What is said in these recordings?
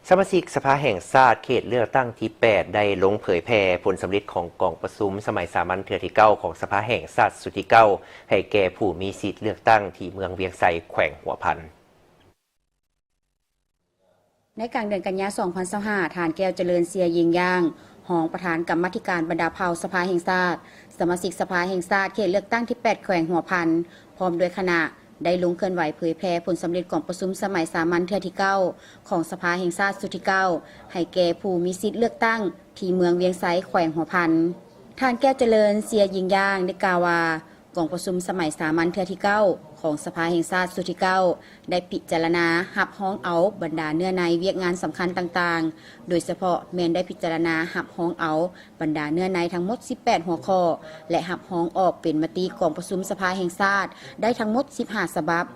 ສະມາຊິກສະພາແຫ່ງຊາດເຂດເລືອກຕັ້ງທີແປດ ໄດ້ລົງເຜີຍແຜ່ຜົນສຳເລັດຂອງກອງປະຊຸມສະໄໝສາມັນເທື່ອທີເກົ້າ ຂອງສະພາແຫ່ງຊາດຊຸດທີເກົ້າ ໃຫ້ແກ່ຜູ້ມີສິດເລືອກຕັ້ງທີ່ເມືອງວຽງໄຊ ແຂວງຫົວພັນ. ໃນກາງເດືອນກັນຍາ ສອງພັນຊາວຫ້າ ທ່ານ ແກ້ວຈະເລີນ ເຊຍຍິງຢ່າງ ຮອງປະທານກຳມາທິການບັນດາເຜົ່າສະພາແຫ່ງຊາດ, ສະມາຊິກສະພາແຫ່ງຊາດເຂດເລືອກຕັ້ງທີແປດ ແຂວງຫົວພັນ ພ້ອມດ້ວຍຄະນະ ໄດ້ລົງເຄື່ອນໄຫວເຜີຍແຜ່ຜົນສຳເລັດກອງປະຊຸມສະໄໝສາມັນເທື່ອທີເກົ້າ ຂອງສະພາແຫ່ງຊາດຊຸດທີເກົ້າ ໃຫ້ແກ່ຜູ້ມີສິດເລືອກຕັ້ງທີ່ເມືອງວຽງໄຊ ແຂວງຫົວພັນ. ທ່ານ ແກ້ວຈະເລີນ ເຊຍຍິງຢ່າງ ໄດ້ກ່າວວ່າ ກອງປະຊຸມສະໄໝສາມັນເທື່ອທີເກົ້າ ຂອງສະພາແຫ່ງຊາດຊຸດທີເກົ້າ ໄດ້ພິຈາລະນາຮັບຮອງເອົາບັນດາເນື້ອໃນວຽກງານສຳຄັນຕ່າງໆ, ໂດຍສະເພາະແມ່ນໄດ້ພິຈາລະນາຮັບຮອງເອົາບັນດາເນື້ອໃນທັງໝົດສິບແປດຫົວຂໍ້ ແລະ ຮັບຮອງອອກເປັນມະຕິກອງປະຊຸມສະພາແຫ່ງຊາດໄດ້ທັງໝົດສິບຫ້າສະບັບ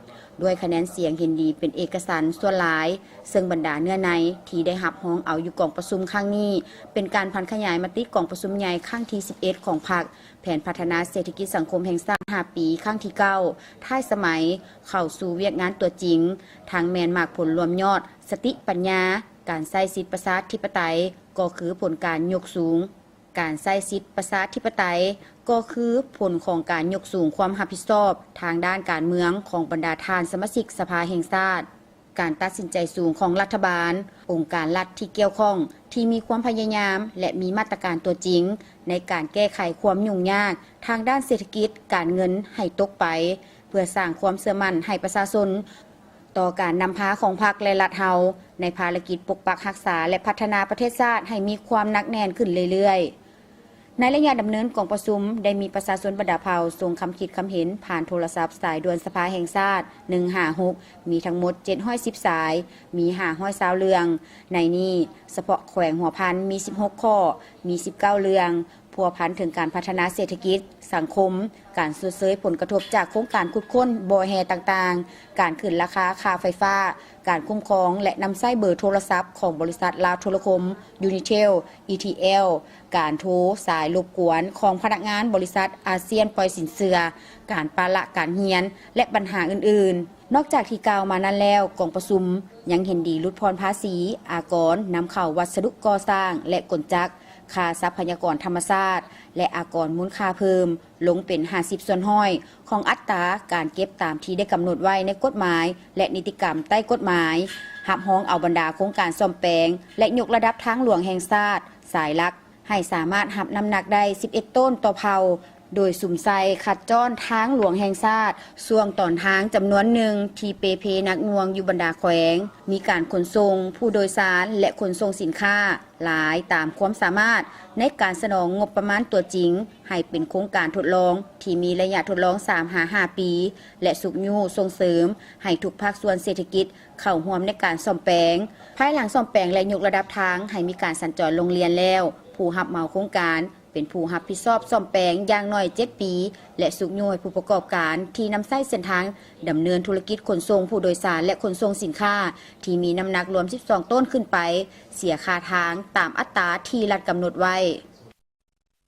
ດ້ວຍຄະແນນສຽງເຫັນດີເປັນເອກະສັນສ່ວນຫຼາຍ, ເຊິ່ງບັນດາເນື້ອໃນທີ່ໄດ້ຮັບຮອງເອົາຢູ່ກອງປະຊຸມຄັ້ງນີ້ ເປັນການຜັນຂະຫຍາຍມະຕິກອງປະຊຸມໃຫຍ່ຄັ້ງທີສິບເອັດ ຂອງພັກ ແຜນພັດທະນາເສດຖະກິດສັງຄົມແຫ່ງຊາດຫ້າປີ ຄັ້ງທີເກົ້າ ທ້າຍສະໄໝ ເຂົ້າສູ່ວຽກງານຕົວຈິງ, ທັງແມ່ນໝາກຜົນລວມຍອດ ສະຕິປັນຍາ, ການໃຊ້ສິດປະຊາທິປະໄຕ ກໍຄືຜົນການຍົກສູງ, ການໃຊ້ສິດປະຊາທິປະໄຕ ກໍຄືຜົນຂອງການຍົກສູງຄວາມຮັບຜິດຊອບທາງດ້ານການເມືອງຂອງບັນດາທ່ານສະມາຊິກສະພາແຫ່ງຊາດ. ການຕັດສິນໃຈສູງຂອງລັດຖະບານ, ອົງການລັດທີ່ກ່ຽວຂ້ອງທີ່ມີຄວາມພະຍາຍາມ ແລະ ມີມາດຕະການຕົວຈິງໃນການແກ້ໄຂຄວາມຫຍຸ້ງຍາກທາງດ້ານເສດຖະກິດ, ການເງິນໃຫ້ຕົກໄປ, ເພື່ອສ້າງຄວາມເຊື່ອໝັ້ນໃຫ້ປະຊາຊົນຕໍ່ການນຳພາຂອງພັກ ແລະ ລັດເຮົາ ໃນພາລະກິດປົກປັກຮັກສາ ແລະ ພັດທະນາປະເທດຊາດໃຫ້ມີຄວາມໜັກແໜ້ນຂຶ້ນເລື້ອຍໆ. ໃນໄລຍະດຳເນີນກອງປະຊຸມ ໄດ້ມີປະຊາຊົນບັນດາເຜົ່າສົ່ງຄຳຄິດຄຳເຫັນຜ່ານໂທລະສັບສາຍດ່ວນສະພາແຫ່ງຊາດ ໜຶ່ງຫ້າຫົກ ມີທັງໝົດເຈັດຮ້ອຍສິບສາຍ, ມີຫ້າຮ້ອຍຊາວເລື່ອງ. ໃນນີ້ ສະເພາະແຂວງຫົວພັນມີສິບຫົກຂໍ້, ມີສິບເກົ້າເລື່ອງ ພົວພັນເຖິງການພັດທະນາເສດຖະກິດ, ສັງຄົມ, ການຊົດເຊີຍຜົນກະທົບຈາກໂຄງການຂຸດຄົ້ນບໍ່ແຮ່ຕ່າງໆ, ການຂຶ້ນລາຄາຄ່າໄຟຟ້າ, ການຄຸ້ມຄອງ ແລະ ນຳໃຊ້ເບີໂທລະສັບຂອງບໍລິສັດລາວໂທລະຄົມ, ຢູນິເທລ, ອີທີແອລ, ການໂທສາຍລົບກວນຂອງພະນັກງານບໍລິສັດອາຊຽນປ່ອຍສິນເຊື່ອ, ການປະລະການຮຽນ ແລະ ບັນຫາອື່ນໆ. ນອກຈາກທີ່ກ່າວມານັ້ນແລ້ວ, ກອງປະຊຸມຍັງເຫັນດີຫຼຸດຜ່ອນພາສີ, ອາກອນນຳເຂົ້າວັດສະດຸກໍ່ສ້າງ ແລະ ກົນຈັກ, ຄ່າຊັບພະຍາກອນທຳມະຊາດ ແລະ ອາກອນມູນຄ່າເພີ່ມ ລົງເປັນຫ້າສິບສ່ວນຮ້ອຍຂອງອັດຕາການເກັບຕາມທີ່ໄດ້ກຳນົດໄວ້ໃນກົດໝາຍ ແລະ ນິຕິກຳໃຕ້ກົດໝາຍ, ຮັບຮອງເອົາບັນດາໂຄງການສ້ອມແປງ ແລະ ຍົກລະດັບທາງຫຼວງແຫ່ງຊາດສາຍຫຼັກ ໃຫ້ສາມາດຮັບນ້ຳໜັກໄດ້ສິບເອັດໂຕນຕໍ່ເຜົ່າ, ໂດຍສຸມໃສ່ຄັດຈ້ອນທາງຫຼວງແຫ່ງຊາດ ຊ່ວງຕອນທາງຈຳນວນໜຶ່ງທີ່ເປ່ເພໜັກໜ່ວງຢູ່ບັນດາແຂວງ, ມີການຂົນສົ່ງຜູ້ໂດຍສານ ແລະ ຂົນສົ່ງສິນຄ້າ ຫຼາຍຕາມຄວາມສາມາດໃນການສະໜອງງົບປະມານຕົວຈິງ ໃຫ້ເປັນໂຄງການທົດລອງທີ່ມີໄລຍະທົດລອງສາມຫາຫ້າປີ ແລະ ຊຸກຍູ້ສົ່ງເສີມໃຫ້ທຸກພາກສ່ວນເສດຖະກິດເຂົ້າຮ່ວມໃນການສ້ອມແປງ. ພາຍຫຼັງສ້ອມແປງ ແລະ ຍົກລະດັບທາງໃຫ້ມີການສັນຈອນລົງລຽນແລ້ວ, ຜູ້ຮັບເໝົາໂຄງການເປັນຜູ້ຮັບຜິດຊອບສ້ອມແປງຢ່າງໜ້ອຍເຈັດປີ ແລະ ຊຸກຍູ້ໃຫ້ຜູ້ປະກອບການທີ່ນຳໃຊ້ເສັ້ນທາງດຳເນີນທຸລະກິດຂົນສົ່ງຜູ້ໂດຍສານ ແລະ ຂົນສົ່ງສິນຄ້າທີ່ມີນ້ຳໜັກລວມສິບສອງໂຕນຂຶ້ນໄປ ເສຍຄ່າທາງຕາມອັດຕາທີ່ລັດກຳນົດໄວ້.